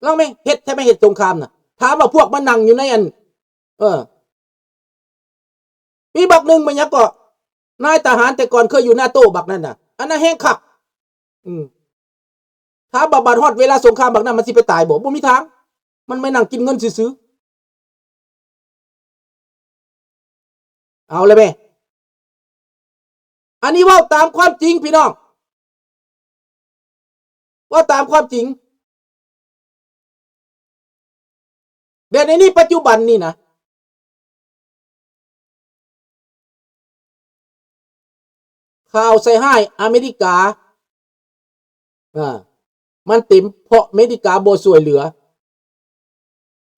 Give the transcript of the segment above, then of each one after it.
ລາວແມ່ນເຮັດ ແທ້ແມ່ນເຮັດສົງຄາມນະ. ຖາມວ່າພວກມານັ່ງຢູ່ໃນອັນ ເອີ ມີບັກໜຶ່ງ ແມ່ນຫຍັງເກາະ ນາຍທະຫານແຕ່ກ່ອນເຄີຍຢູ່ນາໂຕ ບັກນັ້ນນະ ອັນນັ້ນແຮງຄັກ. ອືມ ຖາມວ່າບາດຮອດເວລາສົງຄາມ ບັກນັ້ນມັນຊິໄປຕາຍບໍ່? ບໍ່ມີທາງ. ມັນມານັ່ງກິນເງິນຊື່ໆ. ເອົາລະແມ່. ອັນນີ້ເວົ້າຕາມຄວາມຈິງພີ່ນ້ອງ, ເວົ້າຕາມຄວາມຈິງ. ແບບໃນນີ້ ປັດຈຸບັນນີ້ນະ ຂ່າວໃສ່ຮ້າຍອາເມລິກາ ອາ ມັນເຕັມ ເພາະອາເມລິກາບໍ່ຊ່ວຍເຫຼືອ.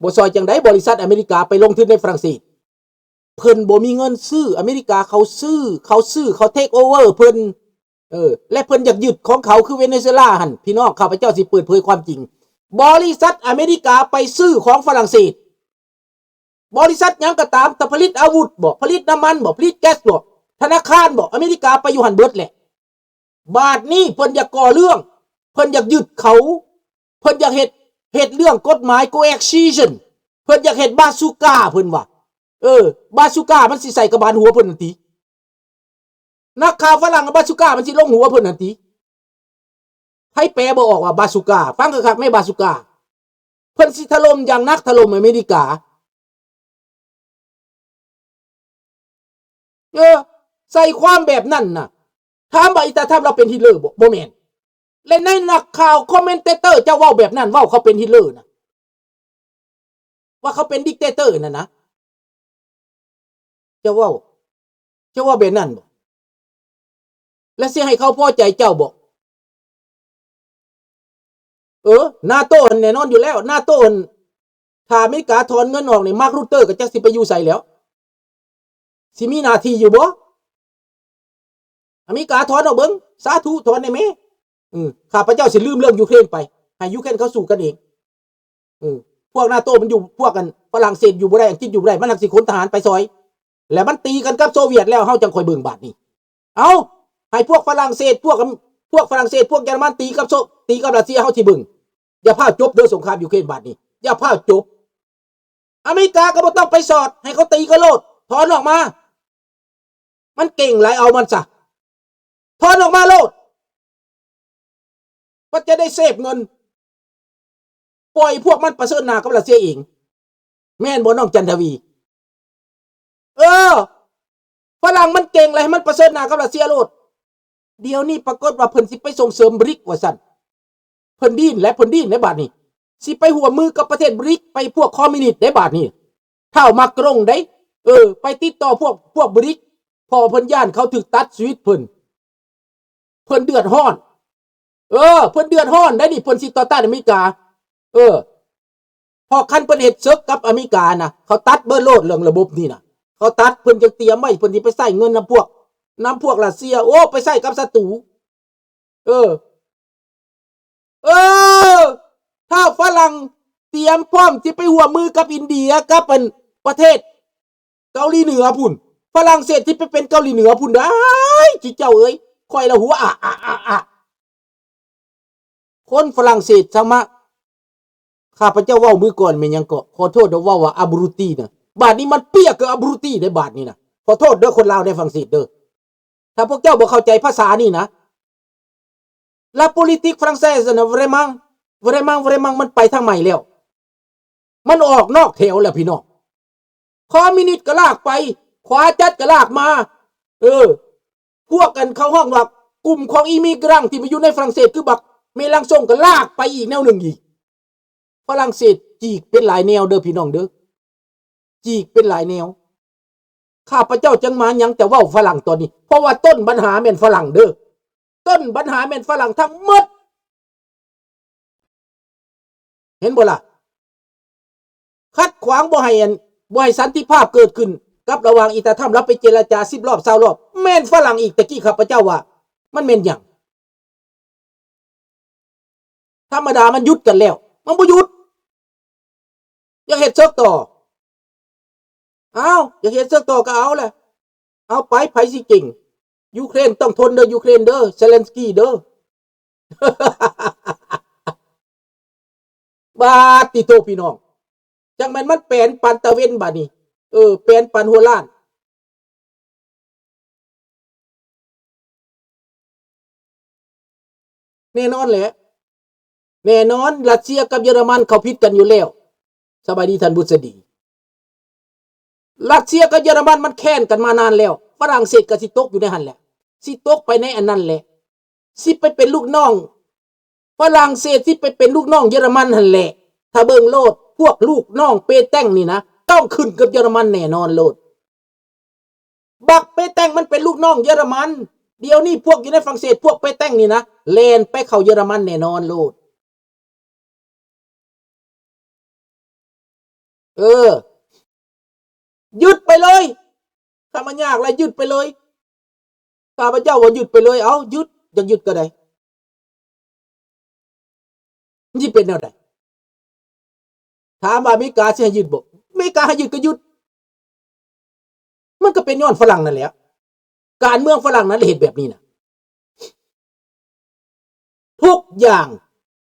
ບໍ່ຊ່ອຍຈັ່ງໃດ? ບໍລິສັດອາເມລິກາໄປລົງທຶນໃນຝຣັ່ງເສດ ເພິ່ນບໍ່ມີເງິນຊື້. ອາເມລິກາເຂົາຊື້ ເຂົາຊື້ ເຂົາເທກໂອເວີເພິ່ນ ເອີ ແລະ ເພິ່ນຢາກຍຶດຂອງເຂົາ ຄືເວເນຊູເອລາຫັ້ນ. ພີ່ນ້ອງ ຂ້າພະເຈົ້າຊິເປີດເຜີຍຄວາມຈິງ. ບໍລິສັດອາເມລິກາໄປຊື້ຂອງຝຣັ່ງເສດ. ບໍລິສັດຫຍັງກໍຕາມ, ຖ້າຜະລິດອາວຸດບໍ, ຜະລິດນ້ຳມັນບໍ, ຜະລິດແກັສບໍ, ທະນາຄານບໍ, ອາເມລິກາໄປຢູ່ຫັ້ນເບິດແຫຼະ. ບາດນີ້ເພິ່ນຢາກກໍ່ເລື່ອງ, ເພິ່ນຢາກຍຶດເຂົາ, ເພິ່ນຢາກເຮັດ, ເຮັດເລື່ອງກົດໝາຍ coercion, ເພິ່ນຢາກເຮັດບາຊູກາ ເພິ່ນວ່າ. ເອີ ບາຊູກາມັນຊິໃສ່ກະບານຫົວເພິ່ນຫັ້ນຕິ. ນັກຂ່າວຝຣັ່ງ ບາຊູກາມັນຊິລົງຫົວເພິ່ນຫັ້ນຕິ. ໃຜແປບໍ່ອອກວ່າບາຊູກາ? ຟັງຄັກໆ ແມ່ນບາຊູກາ. ເພິ່ນຊິຖະຫຼົ່ມຢ່າງໜັກ, ຖະຫຼົ່ມອາເມລິກາ. ເອີ ໃສ່ຄວາມແບບນັ້ນນະ. ຖາມວ່າອີຕາທຳລາວເປັນຮິດເລີບໍ່? ບໍ່ແມ່ນ. ແລະ ໃນນັກຂ່າວ ຄອມເມັນເຕເຕີ ເຈົ້າເວົ້າແບບນັ້ນ, ເວົ້າເຂົາເປັນຮິດເລີນະ. ວ່າເຂົາເປັນດິກເຕເຕີນັ້ນນະ. ເຈົ້າເວົ້າ ເຈົ້າເວົ້າແບບນັ້ນບໍ? ແລະ ຊິໃຫ້ເຂົາພໍໃຈເຈົ້າບໍ? ເອີ ນາໂຕຫັ້ນແນ່ນອນຢູ່ແລ້ວ. ນາໂຕຫັ້ນ ຖ້າອາເມລິກາຖອນເງິນອອກນີ້ ມາກ ຣູດເຕີ ກໍຈັກຊິໄປຢູ່ໃສແລ້ວ. ຊິມີໜ້າທີ່ຢູ່ບໍ່? ອາເມລິກາຖອນອອກເບິ່ງ. ສາທຸ ຖອນແດ່ແມ້. ອື ຂ້າພະເຈົ້າຊິລືມເລື່ອງຢູເຄຣນໄປ, ໃຫ້ຢູເຄຣນເຂົາສູ້ກັນເອງ. ເອີ ພວກນາໂຕມັນຢູ່, ພວກອັນຝຣັ່ງເສດຢູ່ບໍ່ໄດ້, ອັງກິດຢູ່ບໍ່ໄດ້, ມັນຮັກຊິຂົນທະຫານໄປຊ່ອຍ. ແລ້ວມັນຕີກັນກັບໂຊວຽດແລ້ວ, ເຮົາຈັ່ງຄ່ອຍເບິ່ງບາດນີ້. ເອົາ ໃຫ້ພວກຝຣັ່ງເສດ, ພວກ, ພວກຝຣັ່ງເສດ, ພວກເຢຍລະມັນຕີກັບໂຊ, ຕີກັບຣັດເຊຍ, ເຮົາຊິເບິ່ງ. ຢ່າພ້າວຈົບເດີສົງຄາມຢູເຄຣນບາດນີ້, ຢ່າພ້າວຈົບ. ອາເມລິກາກໍບໍ່ຕ້ອງໄປສອດ, ໃຫ້ເຂົາຕີກັນໂລດ, ຖອນອອກມາ. ມັນເກັ່ງຫຼາຍ, ເອົາມັນຊະ, ຖອນອອກມາໂລດ. ມັນຈະໄດ້ເຊບເງິນ, ປ່ອຍພວກມັນປະເຊີນໜ້າກັບຣັດເຊຍເອງ. ແມ່ນບໍ່ ນ້ອງຈັນທະວີ? ເອີ ຝຣັ່ງມັນເກັ່ງແລ້ວ, ໃຫ້ມັນປະເຊີນໜ້າກັບຣັດເຊຍໂລດ. ດຽວນີ້ປາກົດວ່າເພິ່ນຊິໄປສົ່ງເສີມບຣິກ ວ່າຊັ້ນ. ເພິ່ນດີ້ນແຫຼະ, ເພິ່ນດີ້ນໃນບາດນີ້, ຊິໄປຮ່ວມມືກັບປະເທດບຣິກ, ໄປພວກຄອມມິວນິດໃນບາດນີ້. ທ້າວມາກຣົງເດ້, ເອີ ໄປຕິດຕໍ່ພວກ, ພວກບຣິກ, ເພາະວ່າເພິ່ນຢ້ານເຂົາຖືກຕັດຊີວິດເພິ່ນ. ເພິ່ນເດືອດຮ້ອນ. ເອີ ເພິ່ນເດືອດຮ້ອນໄດ໋ນີ້, ເພິ່ນຊິຕໍ່ຕ້ານອາເມລິກາ. ເອີ ເພາະຄັນເພິ່ນເຮັດເສິກກັບອາເມລິການະ, ເຂົາຕັດເບິດໂລດເລື່ອງລະບົບນີ້ນະ. ເຂົາຕັດ, ເພິ່ນຈຶ່ງຕຽມໄວ້, ເພິ່ນຊິໄປໃຊ້ເງິນນຳພວກ, ນຳພວກຣັດເຊຍ, ໂອ້ ໄປໃຊ້ກັບສັດຕູ. ເອີ ເອີ ຖ້າຝຣັ່ງຕຽມພ້ອມຊິໄປຮ່ວມມືກັບອິນເດຍ, ກັບອັນປະເທດເກົາຫຼີເໜືອພຸ້ນ, ຝຣັ່ງເສດຊິໄປເປັນເກົາຫຼີເໜືອພຸ້ນໄດ໋. ຈິເຈົ້າເອີຍ, ຂ້ອຍລະຫົວອະ ອະ ອະ ອະ. ຄົນຝຣັ່ງເສດສາມາດ, ຂ້າພະເຈົ້າເວົ້າມື້ກ່ອນແມ່ນຫຍັງເກາະ? ຂໍໂທດເດີ້, ເວົ້າວ່າອາບຣູຕີນະ. ບາດນີ້ມັນເປຍກວ່າອາບຣູຕີເດ້ ບາດນີ້ນະ. ຂໍໂທດເດີ້ ຄົນລາວໃນຝຣັ່ງເສດເດີ້. ຖ້າພວກເຈົ້າບໍ່ເຂົ້າໃຈພາສານີ້ນະ, la politique française ນະ vraiment, vraiment, vraiment ມັນໄປທາງໃໝ່ແລ້ວ. ມັນອອກນອກແຖວແລ້ວພີ່ນ້ອງ. ຄອມມິວນິດກໍລາກໄປ, ຂວາຈັດກໍລາກມາ. ເອີ ພວກອັນເຂົາຮ້ອງວ່າກຸ່ມຂອງອີມິກຣັງທີ່ມາຢູ່ໃນຝຣັ່ງເສດ ຄືບັກເມລັງຊົງ ກໍລາກໄປອີກແນວໜຶ່ງອີກ. ຝຣັ່ງເສດຈີກເປັນຫຼາຍແນວເດີ້ພີ່ນ້ອງເດີ້, ຈີກເປັນຫຼາຍແນວ. ຂ້າພະເຈົ້າຈຶ່ງມາຫຍັງແຕ່ເວົ້າຝຣັ່ງຕອນນີ້, ເພາະວ່າຕົ້ນບັນຫາແມ່ນຝຣັ່ງເດີ້, ຕົ້ນບັນຫາແມ່ນຝຣັ່ງທັງໝົດ. ເຫັນບໍ່ລະ? ຂັດຂວາງບໍ່ໃຫ້ອັນ, ບໍ່ໃຫ້ສັນຕິພາບເກີດຂຶ້ນກັບລະຫວ່າງອີຕາທຳ. ລາວໄປເຈລະຈາສິບລອບ ຊາວລອບ, ແມ່ນຝຣັ່ງອີກ. ຕະກີ້ຂ້າພະເຈົ້າວ່າມັນແມ່ນຫຍັງ? ທຳມະດາມັນຢຸດກັນແລ້ວ, ມັນບໍ່ຢຸດ. ຢາກເຮັດເສິກຕໍ່. ອ້າວ ຢາກເຮັດເສິກຕໍ່ກໍເອົາແຫຼະ, ເອົາໄປ, ໃຜຊິເກັ່ງ? ຢູເຄຣນຕ້ອງທົນເດີ້, ຢູເຄຣນເດີ້, ເຊເລັນສະກີເດີ້. ປາດຕິໂທ ພີ່ນ້ອງ ຈັ່ງແມ່ນມັນແປນປານຕາເວັນບາດນີ້ ເອີ ແປນປານຫົວລ້ານ. ແນ່ນອນແຫຼະ ແນ່ນອນ ຣັດເຊຍກັບເຢຍລະມັນເຂົາຜິດກັນຢູ່ແລ້ວ. ສະບາຍດີທ່ານບຸດສະດີ. ຣັດເຊຍກັບເຢຍລະມັນມັນແຄ້ນກັນມານານແລ້ວ. ຝຣັ່ງເສດກໍຊິຕົກຢູ່ໃນຫັ້ນແຫຼະ ຊິຕົກໄປໃນອັນນັ້ນແຫຼະ ຊິໄປເປັນລູກນ້ອງຝຣັ່ງເສດ ຊິໄປເປັນລູກນ້ອງເຢຍລະມັນຫັ້ນແຫຼະ. ຖ້າເບິ່ງໂລດ ພວກລູກນ້ອງເປແຕັງນີ້ນະ ຕ້ອງຂຶ້ນກັບເຢຍລະມັນແນ່ນອນໂລດ. ບັກເປແຕັງມັນເປັນລູກນ້ອງເຢຍລະມັນ. ດຽວນີ້ພວກຢູ່ໃນຝຣັ່ງເສດ ພວກເປແຕັງນີ້ນະ ແລ່ນໄປເຂົ້າເຢຍລະມັນແນ່ນອນໂລດ. ເອີ ຍຶດໄປເລີຍ. ຖ້າມັນຍາກແລ້ວຍຶດໄປເລີຍ. ຂ້າພະເຈົ້າວ່າຍຶດໄປເລີຍ. ເອົາ ຍຶດ ຢາກຍຶດກໍໄດ້. ມັນຊິເປັນແນວໃດ? ຖາມວ່າອາເມລິກາຊິໃຫ້ຍຶດບໍ່? ອາເມລິກາໃຫ້ຍຶດກໍຍຶດ. ມັນກໍເປັນຍ້ອນຝຣັ່ງນັ້ນແຫຼະ. ການເມືອງຝຣັ່ງນັ້ນແຫຼະເຮັດແບບນີ້ນະ. ທຸກຢ່າງ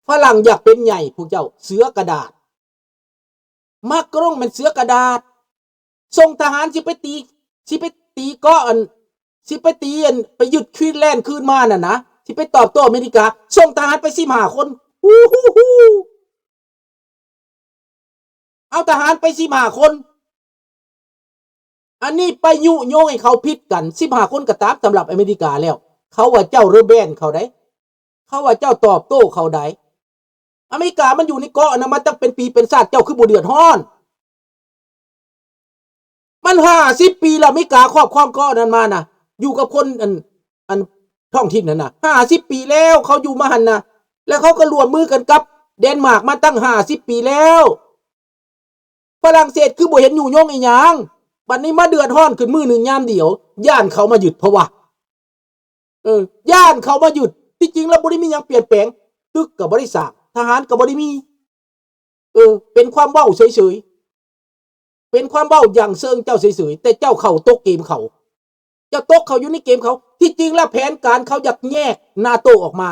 ຝຣັ່ງຢາກເປັນໃຫຍ່ ພວກເຈົ້າເສືອກະດາດ. ມາກຣົງແມ່ນເສືອກະດາດ. ສົ່ງທະຫານຊິໄປຕີ ຊິໄປຕີເກາະອັນ ຊິໄປຕີອັນ ໄປຍຶດ Greenland ຄືນມານັ້ນນະ ຊິໄປຕອບໂຕ້ອາເມລິກາ ສົ່ງທະຫານໄປສິບຫ້າຄົນ. ຫູຫູຫູ ເອົາທະຫານໄປສິບຫ້າຄົນ. ອັນນີ້ໄປຍຸຍົງໃຫ້ເຂົາຜິດກັນ ສິບຫ້າຄົນກໍຕາມ. ສຳລັບອາເມລິກາແລ້ວ ເຂົາວ່າເຈົ້າ revenge ເຂົາໃດ໋ ເຂົາວ່າເຈົ້າຕອບໂຕ້ເຂົາໃດ໋. ອາເມລິກາມັນຢູ່ໃນເກາະອັນນັ້ນມາຕັ້ງເປັນປີເປັນຊາດ ເຈົ້າຄືບໍ່ເດືອດຮ້ອນ? ມັນຫ້າສິບປີແລ້ວ ອາເມລິກາຄອບຄອງເກາະນັ້ນມານະ ຢູ່ກັບຄົນອັນ ອັນທ້ອງຖິ່ນຫັ້ນນະ ຫ້າສິບປີແລ້ວ ເຂົາຢູ່ມາຫັ້ນນະ ແລ້ວເຂົາກໍຮ່ວມມືກັນກັບແດນມາກມາຕັ້ງຫ້າສິບປີແລ້ວ. ຝຣັ່ງເສດຄືບໍ່ເຫັນຍຸຍົງອີຫຍັງ ບັດນີ້ມາເດືອດຮ້ອນຂຶ້ນມື້ໜຶ່ງຍາມດຽວ ຢ້ານເຂົາມາຍຶດ ເພາະວ່າ ເອີ ຢ້ານເຂົາມາຍຶດ. ທີ່ຈິງແລ້ວບໍ່ໄດ້ມີຫຍັງປ່ຽນແປງ ຕຶກກໍບໍ່ໄດ້ສ້າງ ທະຫານກໍບໍ່ໄດ້ມີ. ເອີ ເປັນຄວາມເວົ້າເສີຍໆ ເປັນຄວາມເວົ້າຢ່າງເຊີງເຈົ້າເສີຍໆ ແຕ່ເຈົ້າເຂົ້າຕົກເກມເຂົາ ເຈົ້າຕົກເຂົ້າຢູ່ໃນເກມເຂົາ. ທີ່ຈິງແລ້ວແຜນການເຂົາຢາກແຍກນາໂຕອອກມາ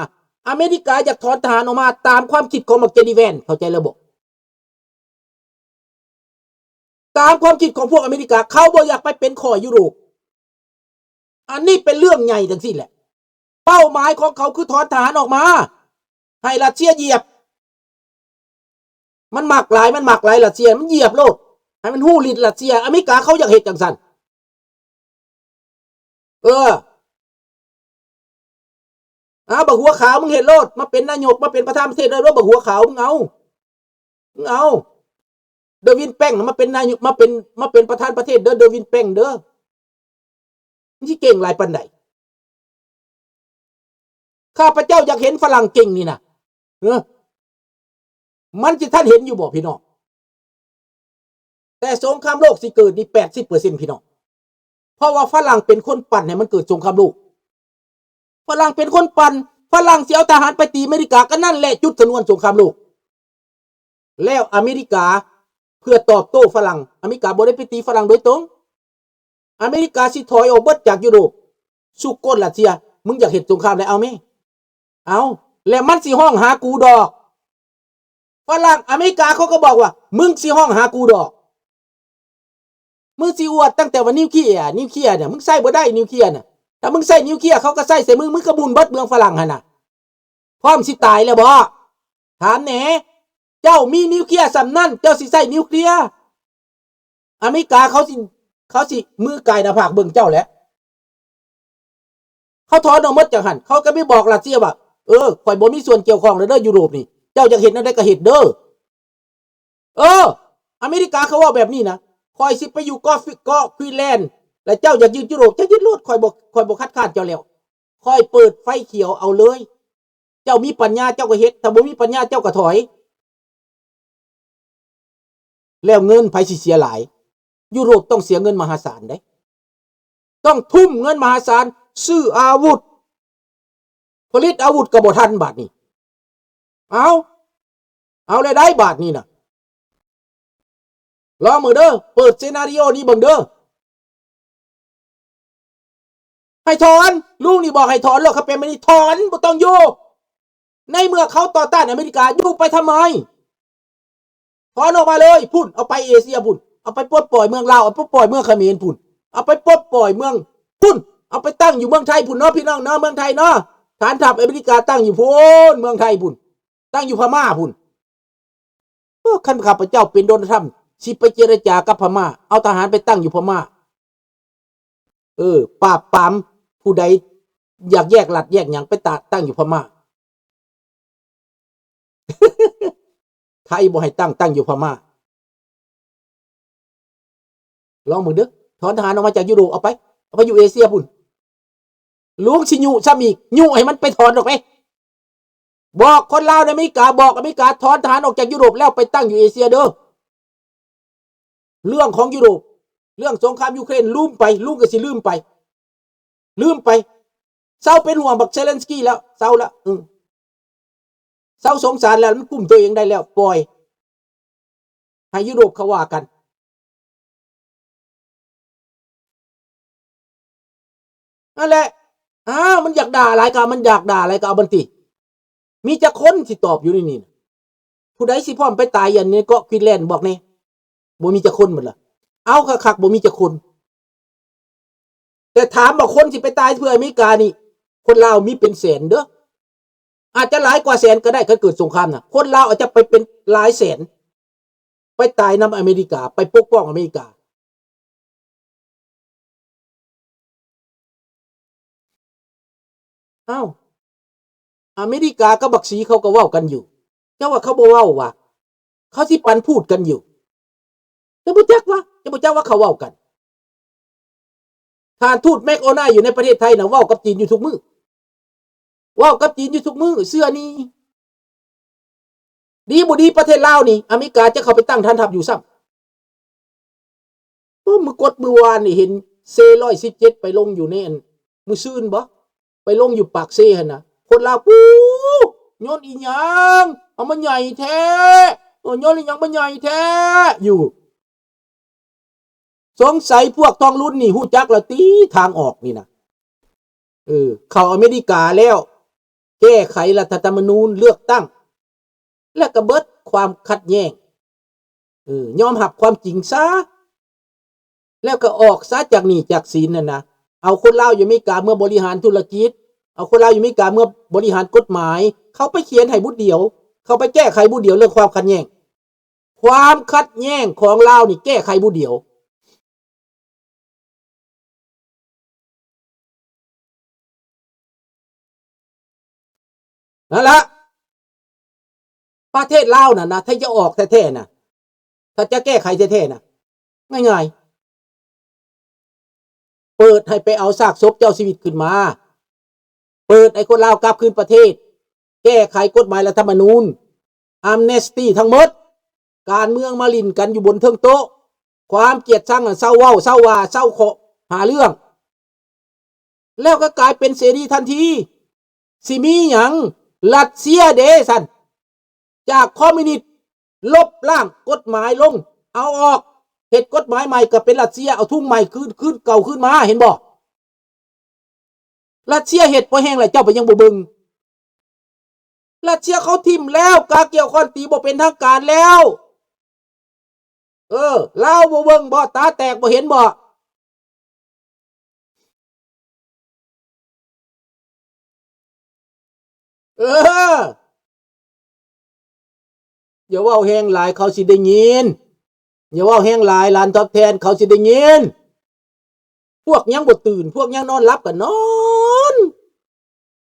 ອາເມລິກາຢາກຖອນທະຫານອອກມາ ຕາມຄວາມຄິດຂອງບັກເຈດີແວນ ເຂົ້າໃຈແລ້ວບໍ່? ຕາມຄວາມຄິດຂອງພວກອາເມລິກາ ເຂົາບໍ່ຢາກໄປເປັນຂ້ອຍຢູໂຣບ. ອັນນີ້ເປັນເລື່ອງໃຫຍ່ຈັ່ງຊີ້ແຫຼະ. ເປົ້າໝາຍຂອງເຂົາຄືຖອນທະຫານອອກມາ ໃຫ້ຣັດເຊຍຢຽບ. ມັນມັກຫຼາຍ ມັນມັກຫຼາຍຣັດເຊຍ ມັນຢຽບໂລດ ໃຫ້ມັນຮູ້ລິດຣັດເຊຍ. ອາເມລິກາເຂົາຢາກເຮັດຈັ່ງຊັ້ນ. ເອີ ອາ ບັກຫົວຂາວ ມຶງເຮັດໂລດ ມາເປັນນາຍົກ ມາເປັນປະທານປະເທດໂລດ ບັກຫົວຂາວ ມຶງເອົາ ມຶງເອົາ ເດີວິນແປງນະ ມາເປັນນາຍົກ ມາເປັນ ມາເປັນປະທານປະເທດເດີ ເດີວິນແປງເດີ. ມັນຊິເກັ່ງຫຼາຍປານໃດ? ຂ້າພະເຈົ້າຢາກເຫັນຝຣັ່ງເກັ່ງນີ້ນະ ເອີ ມັນຊິທັນເຫັນຢູ່ບໍ່ພີ່ນ້ອງ? ແຕ່ສົງຄາມໂລກຊິເກີດນີ້ແປດສິບເປີເຊັນ ພີ່ນ້ອງ ເພາະວ່າຝຣັ່ງເປັນຄົນປັ່ນໃຫ້ມັນເກີດສົງຄາມໂລກ. ຝຣັ່ງເປັນຄົນປັ່ນ ຝຣັ່ງຊິເອົາທະຫານໄປຕີອາເມລິກາ ກໍນັ້ນແຫຼະຈຸດຊະນວນສົງຄາມໂລກ. ແລ້ວອາເມລິກາ ເພື່ອຕອບໂຕ້ຝຣັ່ງ ອາເມລິກາບໍ່ໄດ້ໄປຕີຝຣັ່ງໂດຍຕົງ. ອາເມລິກາຊິຖອຍອອກເບິດຈາກຢູໂຣບ ຊຸກກົ້ນຣັດເຊຍ. ມຶງຢາກເຮັດສົງຄາມແລ້ວເອົາແມ້ ເອົາ ແລ້ວມັນຊິຮ້ອງຫາກູດອກ. ຝຣັ່ງ ອາເມລິກາເຂົາກໍບອກວ່າ ມຶງຊິຮ້ອງຫາກູດອກ. ມຶງຊິອວດຕັ້ງແຕ່ວ່ານິວເຄຍ ນິວເຄຍນະ ມຶງໃຊ້ບໍ່ໄດ້ນິວເຄຍນະ. ຖ້າມຶງໃຊ້ນິວເຄຍ ເຂົາກໍໃຊ້ໃສ່ມຶງ ມຶງກໍບຸ່ນເບິດເມືອງຝຣັ່ງຫັ້ນນະ. ພ້ອມຊິຕາຍແລ້ວບໍ? ຖາມແດ່ ເຈົ້າມີນິວເຄຍສ່ຳນັ້ນ ເຈົ້າຊິໃຊ້ນິວເຄຍ? ອາເມລິກາເຂົາຊິ ເຂົາຊິມືກາຍໜ້າຜາກເບິ່ງເຈົ້າແຫຼະ. ເຂົາຖອນອອກໝົດຈາກຫັ້ນ ເຂົາກໍໄປບອກຣັດເຊຍວ່າ ເອີ ຂ້ອຍບໍ່ມີສ່ວນກ່ຽວຂ້ອງແລ້ວເດີ ຢູໂຣບນີ້ ເຈົ້າຢາກເຮັດແນວໃດກໍເຮັດເດີ. ເອີ ອາເມລິກາເຂົາເວົ້າແບບນີ້ນະ ຂ້ອຍຊິໄປຢູ່ເກາະ ເກາະ Greenland ແລ້ວເຈົ້າຢາກຍຶດຢູໂຣບ ເຈົ້າຍຶດໂລດ ຂ້ອຍບໍ່ ຂ້ອຍບໍ່ຄັດຄ້ານເຈົ້າແລ້ວ ຂ້ອຍເປີດໄຟຂຽວເອົາເລີຍ. ເຈົ້າມີປັນຍາເຈົ້າກໍເຮັດ ຖ້າບໍ່ມີປັນຍາເຈົ້າກໍຖອຍ. ແລ້ວເງິນໃຜຊິເສຍຫຼາຍ? ຢູໂຣບຕ້ອງເສຍເງິນມະຫາສານເດ້ ຕ້ອງທຸ່ມເງິນມະຫາສານ ຊື້ອາວຸດ ຜະລິດອາວຸດກໍບໍ່ທັນບາດນີ້. ເອົາ ເອົາແລ້ວໃດ໋ບາດນີ້ນະ ລອງເບິ່ງເດີ ເປີດເຊນາຣິໂອນີ້ເບິ່ງເດີ ໃຫ້ຖອນ ລຸງນີ້ບອກໃຫ້ຖອນໂລດ ຄັນເປັນແບບນີ້ຖອນ ບໍ່ຕ້ອງຢູ່. ໃນເມື່ອເຂົາຕໍ່ຕ້ານອາເມລິກາ ຢູ່ໄປທຳໄມ? ຖອນອອກມາເລີຍ ພຸ້ນ ເອົາໄປເອເຊຍພຸ້ນ ເອົາໄປປົດປ່ອຍເມືອງລາວ ເອົາໄປປົດປ່ອຍເມືອງຂະເໝນພຸ້ນ ເອົາໄປປົດປ່ອຍເມືອງ ພຸ້ນ ເອົາໄປຕັ້ງຢູ່ເມືອງໄທພຸ້ນເນາະ ພີ່ນ້ອງເນາະ ເມືອງໄທເນາະ ຖານທັບອາເມລິກາຕັ້ງຢູ່ພຸ້ນ ເມືອງໄທພຸ້ນ ຕັ້ງຢູ່ພະມ້າພຸ້ນ. ເອີ ຄັນຂ້າພະເຈົ້າເປັນໂດນັລ ທຣຳ ຊິໄປເຈລະຈາກັບພະມ້າ ເອົາທະຫານໄປຕັ້ງຢູ່ພະມ້າ ເອີ ປາບປາມຜູ້ໃດຢາກແຍກລັດແຍກຫຍັງ ໄປຕະ ຕັ້ງຢູ່ພະມ້າ ໄທບໍ່ໃຫ້ຕັ້ງ ຕັ້ງຢູ່ພະມ້າ ລອງເບິ່ງເດີ້ ຖອນທະຫານອອກມາຈາກຢູໂຣບ ເອົາໄປ ເອົາໄປຢູ່ເອເຊຍພຸ້ນ ລຸງຊິຍຸຊ້ຳອີກ ຍຸໃຫ້ມັນໄປຖອນດອກເດ້ ບອກຄົນລາວໃນອາເມລິກາ ບອກອາເມລິກາ ຖອນທະຫານອອກຈາກຢູໂຣບ ແລ້ວໄປຕັ້ງຢູ່ເອເຊຍເດີ້ ເລື່ອງຂອງຢູໂຣບ ເລື່ອງສົງຄາມຢູເຄຣນ ລືມໄປ ລຸງກໍຊິລືມໄປ ລືມໄປ ເຊົາເປັນຫ່ວງບັກເຊເລັນສກີແລ້ວ ເຊົາລະ ເອີ ເຊົາສົງສານແລ້ວ ມັນກຸ້ມຕົວເອງໄດ້ແລ້ວ ປ່ອຍ ໃຫ້ຢູໂຣບເຂົາວ່າກັນ ນັ້ນແຫຼະ ອ້າວ ມັນຢາກດ່າຫຼາຍກໍ ມັນຢາກດ່າຫຼາຍກໍເອົາມັນຕິ ມີຈັກຄົນຊິຕອບຢູ່ໃນນີ້ນະ ຜູ້ໃດຊິພ້ອມໄປຕາຍຢູ່ໃນເກາະກຣີນແລນ ບອກແດ່ ບໍ່ມີຈັກຄົນໝົດລະ ເອົາຄັກໆ ບໍ່ມີຈັກຄົນ ແຕ່ຖາມວ່າຄົນຊິໄປຕາຍເພື່ອອາເມລິການີ້ ຄົນລາວມີເປັນແສນເດີ້ ອາດຈະຫຼາຍກວ່າແສນກໍໄດ້ ຄັນເກີດສົງຄາມນະ ຄົນລາວອາດຈະໄປເປັນຫຼາຍແສນ ໄປຕາຍນຳອາເມລິກາ ໄປປົກປ້ອງອາເມລິກາ. ອ້າວ ອາເມລິກາກັບບັກສີເຂົາກໍເວົ້າກັນຢູ່ ເຈົ້າວ່າເຂົາບໍ່ເວົ້າຫວາ? ເຂົາຊິປັ່ນພູດກັນຢູ່ ເຈົ້າບໍ່ຈັກຫວາ? ເຈົ້າບໍ່ຈັກວ່າເຂົາເວົ້າກັນ? ທ່ານທູດແມັກໂອໄນຢູ່ໃນປະເທດໄທນະ ເວົ້າກັບຈີນຢູ່ທຸກມື້ ເວົ້າກັບຈີນຢູ່ທຸກມື້ ເຊື່ອນີ້ ດີບໍ່ດີປະເທດລາວນີ້ ອາເມລິກາຈະເຂົ້າໄປຕັ້ງຖານທັບຢູ່ຊ້ຳ. ໂອ້ ມື້ກົດມື້ວານນີ້ເຫັນເຊຮ້ອຍສິບເຈັດໄປລົງຢູ່ໃນອັນ ມື້ຊືນບໍ ໄປລົງຢູ່ປາກເຊຫັ້ນນະ ຄົນລາວ ປູ ຍົນອີຫຍັງ ເອົາມາໃຫຍ່ແທ້ ເອີ ຍົນອີຫຍັງມາໃຫຍ່ແທ້ ຢູ່. ສົງໄສພວກທອງລຸນນີ້ຮູ້ຈັກແລ້ວຕິ ທາງອອກນີ້ນະ ເອີ ເຂົ້າອາເມລິກາແລ້ວ ແກ້ໄຂລັດຖະທຳມະນູນ ເລືອກຕັ້ງ ແລ້ວກໍເບິດຄວາມຂັດແຍ່ງ ເອີ ຍອມຮັບຄວາມຈິງຊະ ແລ້ວກໍອອກຊະຈາກໜີ້ຈາກສິນຫັ້ນນະ ເອົາຄົນລາວຢູ່ອາເມລິກາເມືອບໍລິຫານທຸລະກິດ ເອົາຄົນລາວຢູ່ອາເມລິກາເມືອບໍລິຫານກົດໝາຍ ເຂົາໄປຂຽນໃຫ້ບຸດດຽວ ເຂົາໄປແກ້ໄຂບຸດດຽວເລື່ອງຄວາມຂັດແຍ່ງ ຄວາມຂັດແຍ່ງຂອງລາວນີ້ແກ້ໄຂບຸດດຽວ ນັ້ນລະ ປະເທດລາວນັ້ນນະ ຖ້າຈະອອກແທ້ໆນະ ຖ້າຈະແກ້ໄຂແທ້ໆນະ ງ່າຍໆ ເປີດໃຫ້ໄປເອົາຊາກສົບເຈົ້າຊີວິດຂຶ້ນມາ ເປີດໃຫ້ຄົນລາວກັບຄືນປະເທດ ແກ້ໄຂກົດໝາຍລັດຖະທຳມະນູນ ອຳເນສຕີທັງໝົດ ການເມືອງມາຫຼິ້ນກັນຢູ່ບົນເທິງໂຕະ ຄວາມກຽດຊັງນັ້ນເຊົາເວົ້າ ເຊົາວ່າ ເຊົາເຄາະຫາເລື່ອງ ແລ້ວກໍກາຍເປັນເສລີທັນທີ ຊິມີຫຍັງ ຣັດເຊຍເດຊັ້ນ ຈາກຄອມມິວນິດ ລົບລ້າງກົດໝາຍລົງ ເອົາອອກ ເຮັດກົດໝາຍໃໝ່ ກໍເປັນຣັດເຊຍ ເອົາທຸງໃໝ່ຄືນ ຄືນເກົ່າຄືນມາ ເຫັນບໍ່? ຣັດເຊຍເຮັດພໍແຮງແລ້ວ ເຈົ້າໄປຍັງບໍ່ເບິ່ງ? ຣັດເຊຍເຂົາຖິ້ມແລ້ວ ກາກຽວຄ້ອນຕີບໍ່ເປັນທາງການແລ້ວ. ເອີ ລາວບໍ່ເບິ່ງບໍ? ຕາແຕກບໍ່ເຫັນບໍ? ເອີ ຢ່າເວົ້າແຮງຫຼາຍ ເຂົາຊິໄດ້ຍິນ. ຢ່າເວົ້າແຮງຫຼາຍ ຫຼານຕອບແທນ ເຂົາຊິໄດ້ຍິນ. ພວກຍັງບໍ່ຕື່ນ ພວກຍັງນອນຫຼັບກໍນອນ.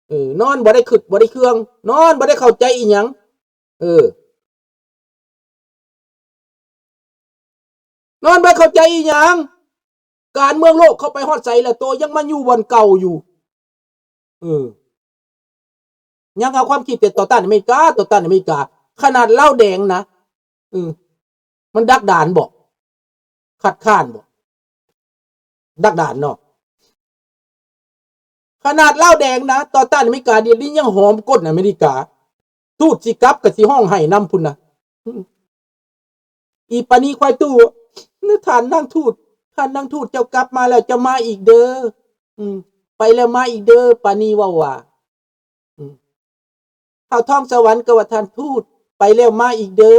ເອີ ນອນບໍ່ໄດ້ຄຶດ ບໍ່ໄດ້ເຄືອງ ນອນບໍ່ໄດ້ເຂົ້າໃຈອີ່ຫຍັງ. ເອີ ນອນບໍ່ເຂົ້າໃຈອີ່ຫຍັງ. ການເມືອງໂລກເຂົາໄປຮອດໃສແລ້ວ ໂຕຍັງມາຢູ່ບ່ອນເກົ່າຢູ່. ເອີ ຍັງເອົາຄວາມຄິດແຕ່ຕໍ່ຕ້ານອາເມລິກາ ຕໍ່ຕ້ານອາເມລິກາ. ຂະໜາດລາວແດງນະ ເອີ ມັນດັກດານບໍ? ຄັດຄ້ານບໍ? ດັກດານເນາະ. ຂະໜາດລາວແດງນະ ຕໍ່ຕ້ານອາເມລິກາ ດຽວນີ້ຍັງຫອມກົ້ນອາເມລິກາ. ທູດຊິກັບກໍຊິຮ້ອງໄຫ້ນຳພຸ້ນນະ. ອືມ ອີປານີຄວາຍຕູ້ ທ່ານນາງທູດ ທ່ານນາງທູດ ເຈົ້າກັບມາແລ້ວ ເຈົ້າມາອີກເດີ. ອືມ ໄປແລ້ວມາອີກເດີ ປານີເວົ້າວ່າ. ອືມ ທ້າວທອງສະຫວັນກໍວ່າ ທ່ານທູດ ໄປແລ້ວມາອີກເດີ